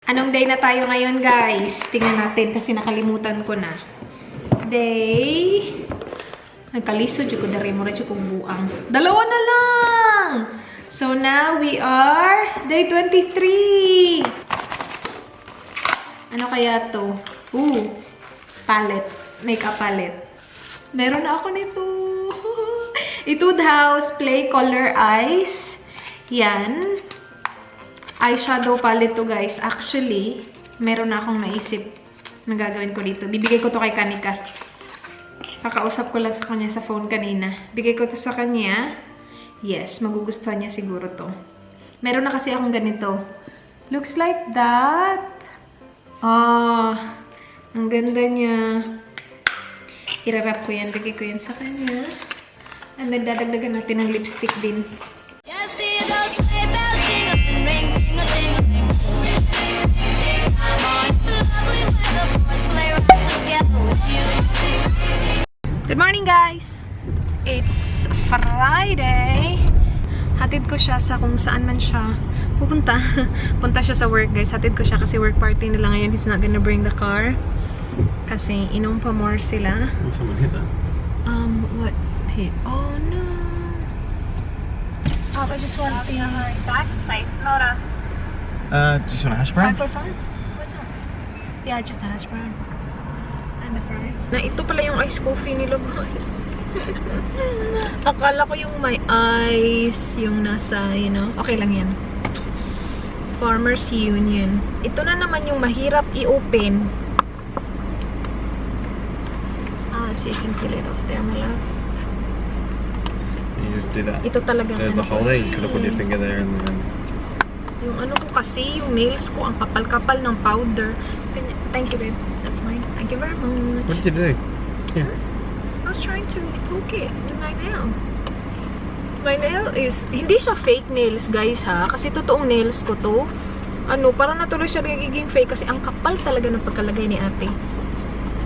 Anong day na tayo ngayon, guys? Tingnan natin kasi nakalimutan ko na. Day... Nagkaliso, dyan ko dari mo rin kung buang. Dalawa na lang! So now we are day 23! Ano kaya to? Palette. Makeup palette. Meron na ako nito. Etude House Play Color Eyes. Yan. Eyeshadow palette to, guys. Actually, meron na akong naisip na gagawin ko dito. Bibigay ko to kay Kanika. Kakausap ko lang sa kanya sa phone kanina. Bigay ko to sa kanya. Yes, magugustuhan niya siguro to. Meron na kasi akong ganito. Looks like that. Ang ganda niya. Irarap ko yan. Bigay ko yan sa kanya. And then, dadagdagan natin ng lipstick din. Good morning, guys! It's Friday. Hatid ko siya sa kung saan man siya pupunta. Punta siya sa work, guys. Hatid ko siya kasi work party nila ngayon. He's not gonna bring the car. Kasi inom pa more sila. Oh, someone hit that. What hit? Oh, no. I just want the... Do you want a hash brown? 5 for 5? What's that? Yeah, just a hash brown. And the fries. Na ito pala yung iced coffee nila, guys. Akala ko yung may ice, yung nasa, you know, okay lang yan. Farmers Union. Ito na naman yung mahirap i-open. So you can peel it off there, my love. You just did that. Ito talaga. There's a hole there. You could have put your finger there and then... Yung ano ko kasi, yung nails ko, ang kapal-kapal ng powder. Thank you, babe. That's mine. Thank you very much. What did you do? Yeah. I was trying to poke it with my nail. My nail is... Hindi siya fake nails, guys, ha? Kasi totoong nails ko to. Ano, parang natuloy siya nagiging fake kasi ang kapal talaga ng pagkalagay ni ate.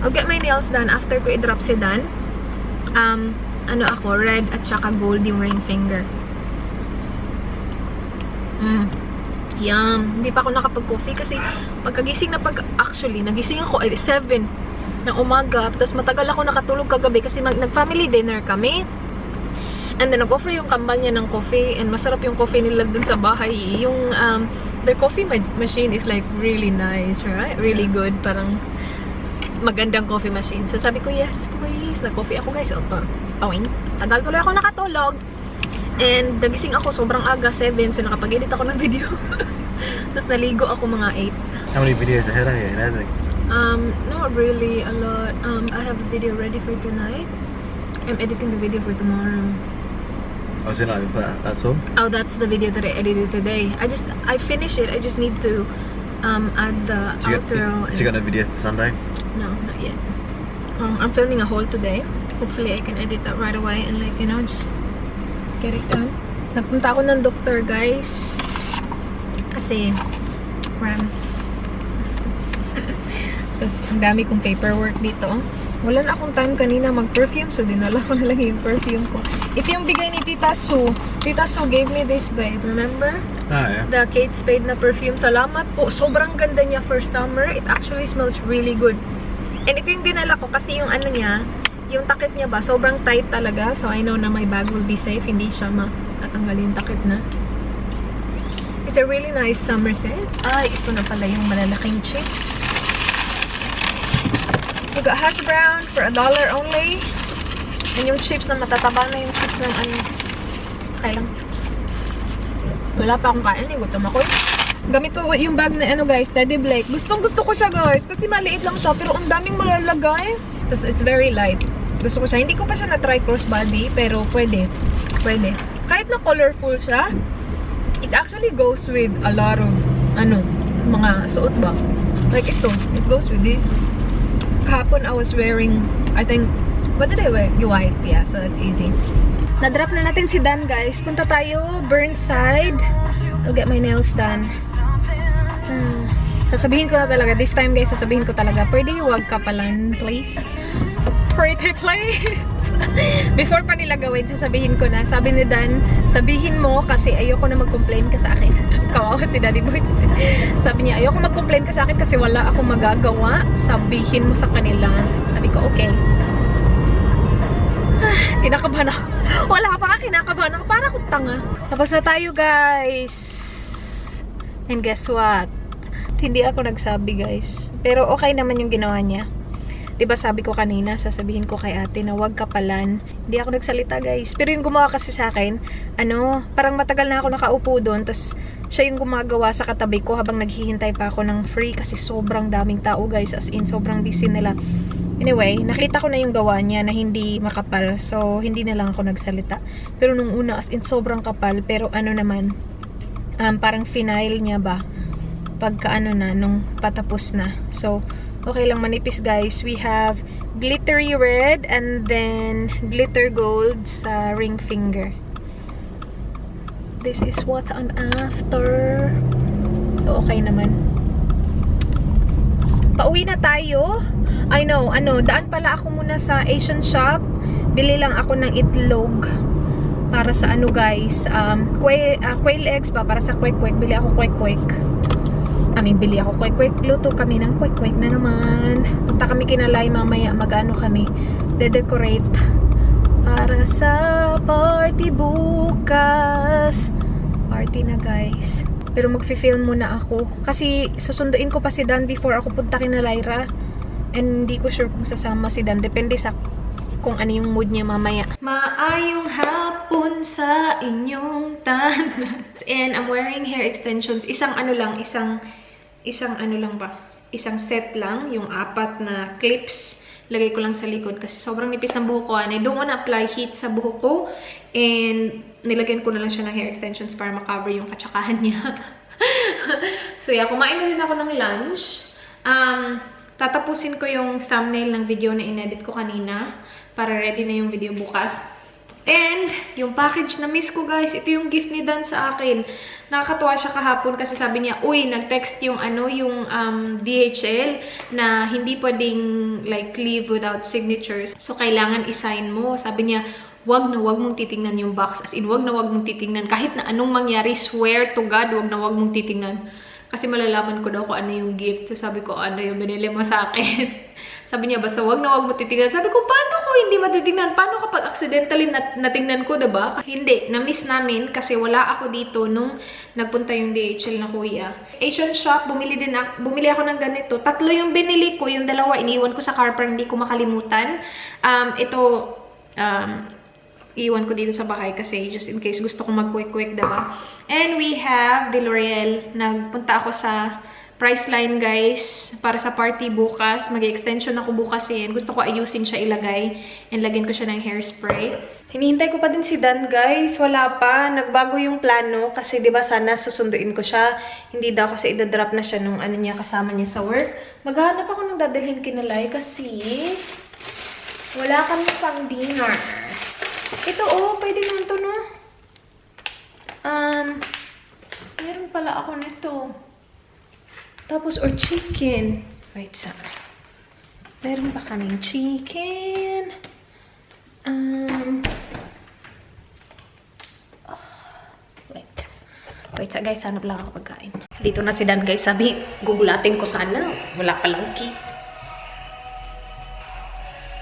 I'll get my nails done after ko i-drop si Dan. Ano ako, red at saka gold yung ring finger. Yum. Hindi pa ako nakapag-coffee kasi pagkagising na actually, nagising ako at 7 ng umaga. Tapos matagal ako nakatulog kagabi kasi nag-family dinner kami. And then nag-offer yung kambal niya ng coffee and masarap yung coffee nila dun sa bahay. Yung their coffee machine is like really nice, right? Really good. Parang magandang coffee machine. So sabi ko, yes, please. Nag-coffee ako, guys. Tawing. Tagal tuloy ako nakatulog. And nagising ako sobrang aga, 7. So nakapag-edit ako ng video. Tapos naligo ako mga 8. How many videos ahead are you in editing? Not really a lot. I have a video ready for tonight. I'm editing the video for tomorrow. Oh, so not that's all? Oh, that's the video that I edited today. I finished it. I just need to add the outro. So you got no video for Sunday? No, not yet. I'm filming a haul today. Hopefully I can edit that right away and like, you know, just get it done. Nagpunta ako ng doktor, guys. Kasi cramps. Tapos ang dami kong paperwork dito. Wala na akong time kanina mag-perfume, so dinala ko na lang yung perfume ko. Ito yung bigay ni Tita Sue. Tita Sue gave me this, babe. Remember? Oh, yeah. The Kate Spade na perfume. Salamat po. Sobrang ganda niya for summer. It actually smells really good. And ito yung dinala ko kasi yung ano niya, yung takip niya ba, sobrang tight talaga. So I know na my bag will be safe. Hindi siya matatanggal yung takip na. It's a really nice summer scent. Ito na pala yung malalaking chips. We got hash brown for $1 only. And yung chips na matataba na yung chips ng ano. Okay lang. Wala pa akong kain. Gutom ako. Gamit ko yung bag na ano, guys, Teddy Blake. Gustong gusto ko siya, guys. Kasi maliit lang siya. Pero ang daming malalagay. Tapos it's very light. Gusto ko siya. Hindi ko pa siya na-try crossbody. Pero pwede. Pwede. Kahit na colorful siya, it actually goes with a lot of mga suot ba. Like ito. It goes with this. Kahapon I was wearing, I think, what did I wear? White. Yeah, so that's easy. Na-drop na natin si Dan, guys. Punta tayo, Burnside. I'll get my nails done. Sasabihin ko na talaga, this time, guys, sasabihin ko talaga, pwede huwag kapalan, please. Pretty please. Before pa nila gawin, sasabihin ko na. Sabi ni Dan, sabihin mo kasi ayoko na mag-complain ka sa akin. Kawawa si Daddy Boy. Sabi niya, ayoko mag-complain ka sa akin kasi wala akong magagawa. Sabihin mo sa kanila. Sabi ko, okay. Kinakabahan ako. Wala pa, kinakabahan ako. Para akong tanga. Tapos na tayo, guys. And guess what? Hindi ako nagsabi, guys. Pero okay naman yung ginawa niya. Diba sabi ko kanina, sasabihin ko kay ate na wag kapalan. Hindi ako nagsalita, guys. Pero yung gumawa kasi sa akin, parang matagal na ako nakaupo doon. Tapos siya yung gumagawa sa katabi ko habang naghihintay pa ako ng free. Kasi sobrang daming tao, guys. As in, sobrang busy nila. Anyway, nakita ko na yung gawa niya na hindi makapal. So, hindi na lang ako nagsalita. Pero nung una, as in, sobrang kapal. Pero naman, parang final niya ba? Pagka nung patapos na. So, okay lang manipis, guys. We have glittery red and then glitter gold sa ring finger. This is what I'm after. So, okay naman. Pauwi na tayo. I know, daan pala ako muna sa Asian shop. Bili lang ako ng itlog. Para sa guys. Quail eggs ba? Para sa kwek-kwek. Bili ako kwek-kwek. Bili ako kwek-kwek. Luto kami ng kwek-kwek na naman. Punta kami kinalay mamaya. Mag-ano kami. De-decorate. Para sa party bukas. Party na, guys. Pero magfi-film muna ako. Kasi susunduin ko pa si Dan before ako punta kina Lyra. And hindi ko sure kung sasama si Dan. Depende sa kung ano yung mood niya mamaya. Maayong hapon sa inyong tanan. And I'm wearing hair extensions. Isang set lang. Yung 4 na clips. Lagay ko lang sa likod kasi sobrang nipis ng buhok ko. And I don't wanna apply heat sa buhok ko. And nilagyan ko na lang siya ng hair extensions para makover yung katsakahan niya. So yeah, kumain na din ako ng lunch. Tatapusin ko yung thumbnail ng video na inedit ko kanina para ready na yung video bukas. And yung package na miss ko, guys, ito yung gift ni Dan sa akin. Nakakatuwa siya kahapon kasi sabi niya, uy, nag-text yung DHL na hindi pwedeng like leave without signatures. So kailangan i-sign mo. Sabi niya, wag na wag mong titingnan yung box. As in, wag na wag mong titingnan. Kahit na anong mangyari, swear to God, wag na wag mong titingnan. Kasi malalaman ko daw kung ano yung gift. So sabi ko, ano yung binili mo sa akin? Sabi niya, basta wag na wag mo titingnan. Sabi ko, paano ko hindi matitingnan? Paano kapag accidentally natingnan ko, diba? Hindi, na-miss namin kasi wala ako dito nung nagpunta yung DHL na kuya. Asian shop, bumili ako ng ganito. 3 yung binili ko, yung 2 iniwan ko sa car para hindi ko makalimutan. Iwan ko dito sa bahay kasi just in case gusto kong mag-quick-quick, diba? And we have the L'Oreal. Nagpunta ako sa Priceline, guys, para sa party bukas. Mag-extension ako bukas yan. Gusto ko ayusin siya ilagay. And lagyan ko siya ng hairspray. Hinihintay ko pa din si Dan, guys. Wala pa. Nagbago yung plano kasi, diba, sana susunduin ko siya. Hindi daw kasi idadrop na siya nung niya kasama niya sa work. Maghahanap ako ng dadalhin kinalay kasi wala kami pang dinner. Ito, pwede naman to, no? Meron pala ako nito. Tapos, or chicken. Wait, saan? Meron pa kaming chicken. Wait, guys, hanap lang ako pagkain. Dito na si Dan, guys. Sabi, gugulatin ko sana. Wala palang cake.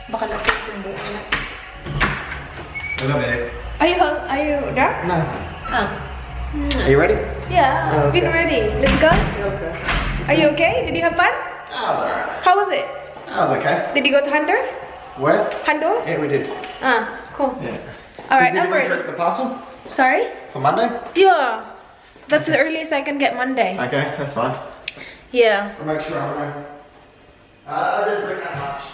Baka nasip yung buo na. Hello, babe. Are you there? No. Oh. Are you ready? Yeah, Oh, okay. been ready. Let's go. Okay. Are you okay? Did you have fun? That was alright. How was it? That was okay. Did you go to Handorf? What? Handorf? Yeah, we did. Cool. Yeah. Alright, Did I'm you ready. want the parcel Sorry? for Monday? Yeah. That's the earliest I can get Monday. Okay, that's fine. Yeah. I'll make sure I'm there. I didn't drink that much.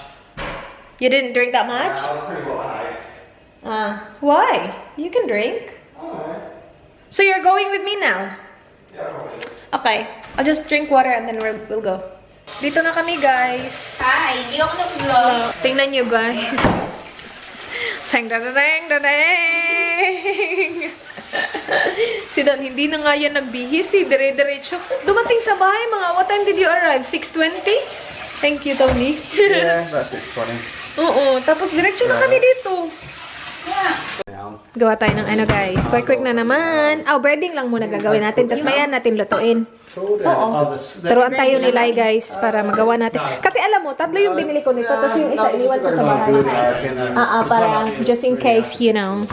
You didn't drink that much? I was pretty well behaved. Why? You can drink. Alright. So you're going with me now? Yeah, probably. Okay. I'll just drink water and then we'll go. Dito na kami, guys. Hi, hindi ako nag-vlog. Tingnan nyo, guys. Dang, dang, dang, dang, dang. Si Dan, hindi na nga yan nagbihis eh. Dire-diretso. Dumating sa bahay, what time did you arrive? 6:20? Thank you, Tony. Yeah, that's 6:20. Oo, tapos diretso na kami dito. Gawa tayo ng ano guys. Quick na naman. Breading lang muna gagawin natin. Tapos mayan natin lutuin. Oo. Turuan tayo ni Lai guys para magawa natin. Kasi alam mo, tatlo yung binili ko nito. Tapos yung isa iniwan ko sa bahay. Para just in case, you know.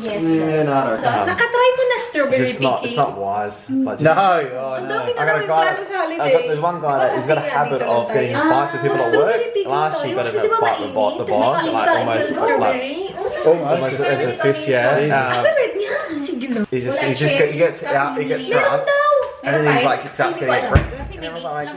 Yeah, no, Nakatry mo na strawberry it's not picking. wise. But No, Ang dami na namin plano sa holiday. there's one guy that he's got a habit of getting in fights with people at work. Last year he got in a fight with the boss, like almost as a fist, yeah. Favorite niya. Sige na. He gets out, he gets drunk, and then he's like starts getting aggressive. And everyone's like,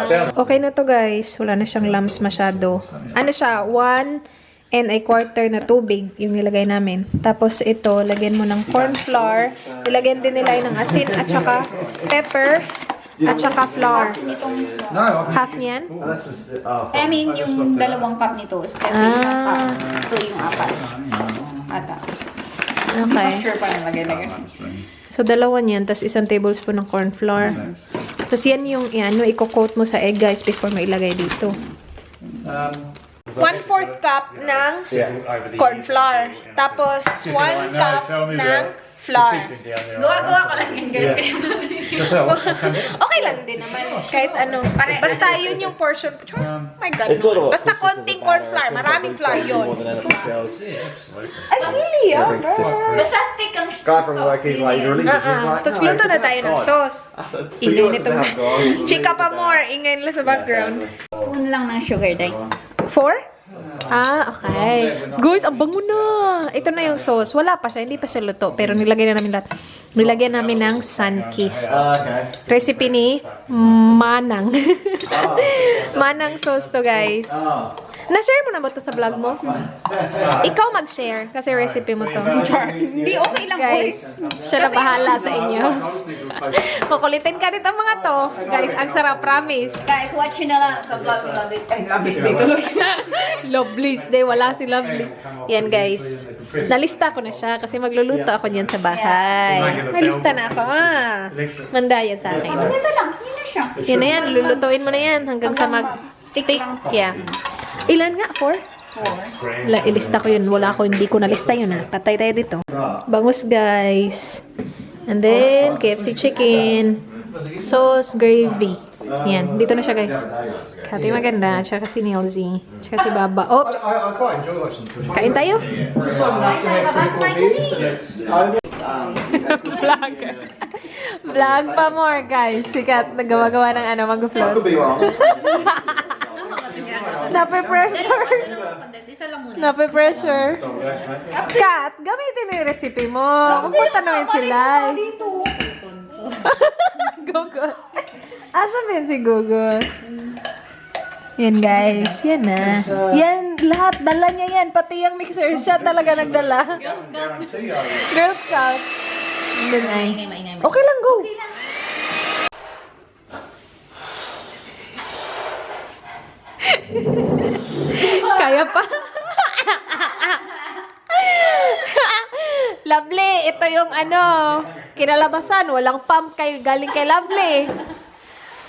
just Okay na to guys. Wala na siyang lumps masyado. Ano siya? 1 1/4 na tubig yung nilagay namin. Tapos ito, lagyan mo ng corn flour. Ilagyan din nila ng asin at saka pepper at saka flour. Half niyan? This is I mean, yung dalawang cup nito. Kasi yung cup. Ito yung apat. Ata. Okay. Sure pa nalagay na yun. So, dalawa niyan. Tapos isang tablespoon ng corn flour. Tapos yan yung i-coat mo sa egg guys before mo ilagay dito. 1/4 cup ng corn flour. Tapos 1 cup ng flour. Gawa-gawa ko lang yun, guys. Okay lang din naman. Kahit ano. Basta yun yung portion. Oh my God. Basta konting corn flour. Maraming flour yun. Ay, sili ah. Basta thick ang guy from work, he's like, he's religious. He's like, Tapos luto na tayo ng sauce. Ingay nito. Chika pa more. Ingay nila sa background. spoon lang ng sugar, day. 4? Okay. Guys, ang bango na. Ito na yung sauce. Wala pa siya. Hindi pa siya luto. Pero nilagay na namin lahat. Nilagyan namin ng Sunkist. okay. Recipe ni Manang. Manang sauce to, guys. Na-share mo na ba ito sa vlog mo? Ikaw mag-share kasi recipe mo to. Hindi, okay lang, Guys, siya na bahala sa inyo. Kukulitin ka nito mga to. Guys, ang sarap, promise. Guys, watch nyo na lang sa vlog ni Lovely. Ay, Lovely Day tuloy. Lovely's Day, wala si Lovely. Yan guys. Nalista ko na siya kasi magluluto ako niyan sa bahay. May lista na ako. Manda yan sa akin. Ito lang, yun na siya. Yan na yan, lulutuin mo na yan hanggang sa mag-tick. Yeah. Ilan nga? 4? Ilista ko yun. Wala ko, hindi ko nalista yun ha. Patay tayo dito. Bangus guys. And then, KFC chicken. Sauce, gravy. Yan. Dito na siya guys. Kati maganda. Tsaka si Nielzy. Tsaka si Baba. Oops. I quite enjoy watching Twitch. Kain tayo? Just long enough to have 3 or 4 meals, and it's Vlog. Vlog pa more guys. Sikat. Nagawa-gawa ng ano, mag-vlog. Could be wrong. Nape-pressure. Isa lang muna. Nape-pressure. Kat, gamitin mo yung recipe mo. Huwag mo tanongin sila. Google. Asa ba yun si Google? Yan guys. Yan na. Yan. Lahat. Dala niya yan. Pati yung mixer. Siya talaga nagdala. Girl Scout. Then ay. Okay lang, go. Kaya pa. Lovely, ito yung ano, kinalabasan. Walang pump galing kay Lovely.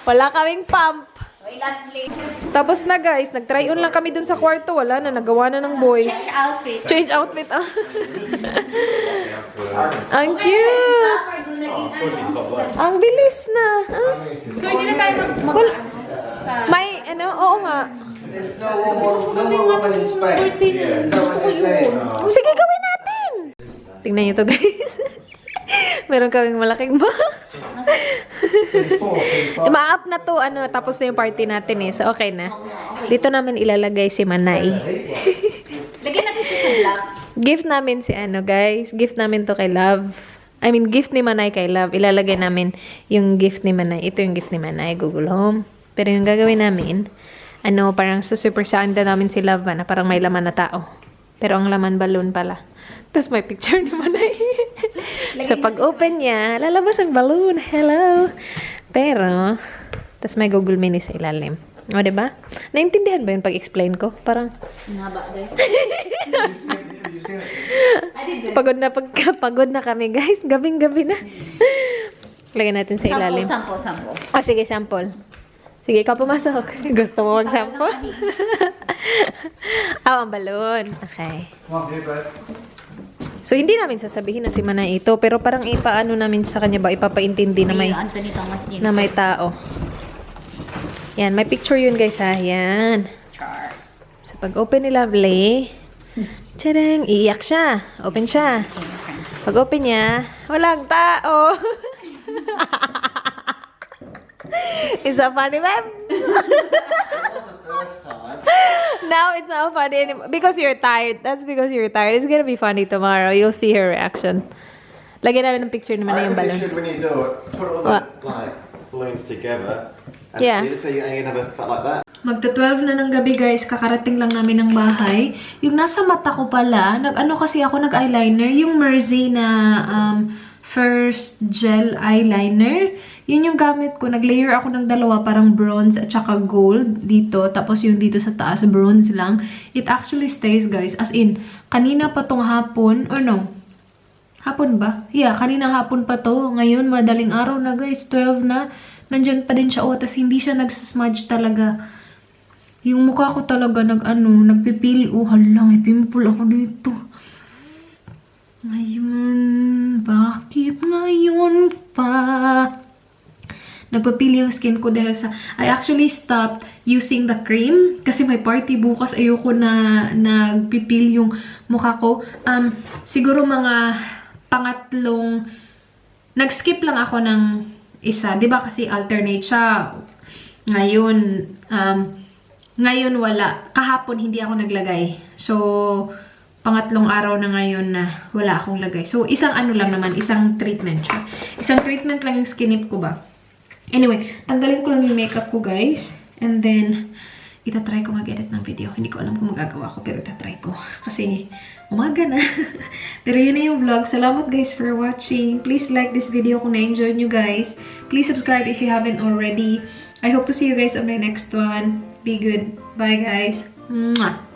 Wala kaming pump. Wait, Lovely. Tapos na guys, nag-try on lang kami dun sa kwarto. Wala na, nagawa na ng boys. Change outfit. Change outfit. Ang cute. Ang bilis na. So, hindi na tayo May, ano, oo nga. There's no woman in Spain. Yeah, that's what they say. Sige, gawin natin! Tingnan nyo to, guys. Meron kaming malaking box. Ma-up na to, ano, tapos na yung party natin eh. So, okay na. Dito namin ilalagay si Manay. Lagyan natin siya sa vlog. Gift namin si ano, guys. Gift namin to kay Love. I mean, gift ni Manay kay Love. Ilalagay namin yung gift ni Manay. Ito yung gift ni Manay, Google Home. Pero yung gagawin namin, ano, parang susupersahan na namin si Love na parang may laman na tao. Pero ang laman balloon pala. Tapos may picture ni Manay. So pag-open niya, lalabas ang balloon. Hello! Pero, tapos may Google Mini sa ilalim. O, diba? Naintindihan ba yun pag-explain ko? Parang, Mahaba, guys. pagod na kami, guys. Gabing-gabi na. Lagyan natin sa ilalim. Sample. Ah, sige, sample. Sige, ikaw pumasok. Gusto mo mag-sample? Ang balon. Okay. Come on, here, bud. So, hindi namin sasabihin na si Manay ito, pero parang ipaano namin sa kanya ba, ipapaintindi na may, Anthony Thomas James. na may tao. Yan, may picture yun guys ha. Yan. Char. So, pag open ni Lovely, tadang, iiyak siya. Open siya. Pag open niya, walang tao. Is that funny, ma'am? First time. Now it's not funny anymore. Because you're tired. That's because you're tired. It's gonna be funny tomorrow. You'll see her reaction. Lagyan namin ng picture naman na yung I reckon you balon. should, when you do it, put all What? the like balloons together. And Yeah. So you can have a fat like that. Magta-12 na ng gabi guys, kakarating lang namin ng bahay. Yung nasa mata ko pala, nag-ano kasi ako, nag-eyeliner, yung Mersey na first gel eyeliner. Yun yung gamit ko, nag-layer ako ng dalawa, parang bronze at saka gold dito. Tapos yung dito sa taas, bronze lang. It actually stays guys, as in, kanina pa tong hapon, or no? Hapon ba? Yeah, kanina hapon pa to. Ngayon, madaling araw na guys, 12 na. Nandyan pa din siya, oh, tas hindi siya nagsasmudge talaga. Yung mukha ko talaga nagpipil. Oh, hala, may pimple ako dito. Ngayon, bakit ngayon pa? Nagpapili yung skin ko dahil sa... I actually stopped using the cream kasi may party bukas. Ayoko na nagpipil yung mukha ko. Siguro mga pangatlong... Nag-skip lang ako ng isa. Diba kasi alternate siya. Ngayon wala. Kahapon hindi ako naglagay. So, pangatlong araw na ngayon na wala akong lagay. So, isang ano lang naman, isang treatment siya. Isang treatment lang yung skinip ko ba. Anyway, tanggalin ko lang yung makeup ko guys. And then, itatry ko mag-edit ng video. Hindi ko alam kung magagawa ko, pero itatry ko. Kasi, umaga na. Pero yun na yung vlog. Salamat guys for watching. Please like this video kung na-enjoy nyo guys. Please subscribe if you haven't already. I hope to see you guys on my next one. Be good. Bye guys. Mwah!